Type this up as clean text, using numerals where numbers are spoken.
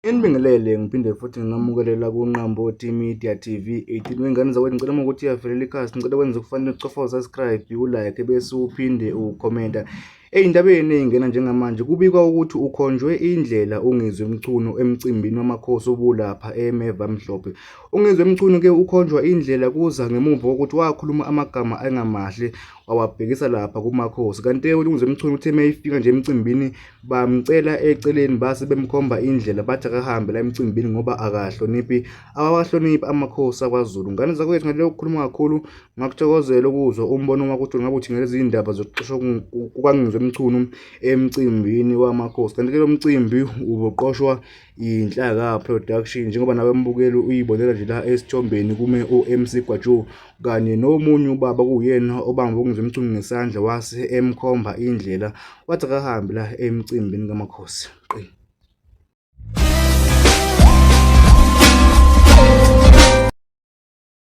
Nginibingelele ngiphinde futhi nginamukele la kuNqambothi Media TV 18. Wengane zakwethu, ngicela uma ukuthi uyavelela ikhasi, ngicela wenze okufanele, ucofa u-subscribe, u-like, bese uphinde ukhomenta. Ey'ndabeni ey'ngena njengamanje, kubikwa ukuthi ukhonjwe indlela uNgizwe Mchunu emcimbini wamakhosi obulapha eMeva Mhlophe. UNgizwe Mchunu-ke ukhonjwa indlela kuza ngemuva kokuthi wakhuluma amagama angamahle wawabhekisa lapha kumakhosi. Kanti-ke uNgizwe Mchunu uthe uma efika nje emcimbini bamcela eceleni, base bemkhomba indlela, bathi akahambe la emcimbini ngoba akahloniphi, awawahloniphi amakhosi akwaZulu. Ngane zakwethu, ngale ukukhuluma kakhulu, ngakuthokozela ukuzwa umbono wakho ukuthi ngabe uthi ngalezi ndaba zokuxoshwa kukaNgizwe Mchunu emcimbini wamakhosi. Kanti-ke lo mcimbi ubuqoshwa Inhlaka Production, njengoba nawe mbukeli uyibonela nje la esithombeni kume u-MC Gwajo kanye nomunye ubaba kuwuyena obamba uNgizwe Mchunu ngesandla wase emkhomba indlela, wathi akahambe la emcimbini kamakhosi. Qi.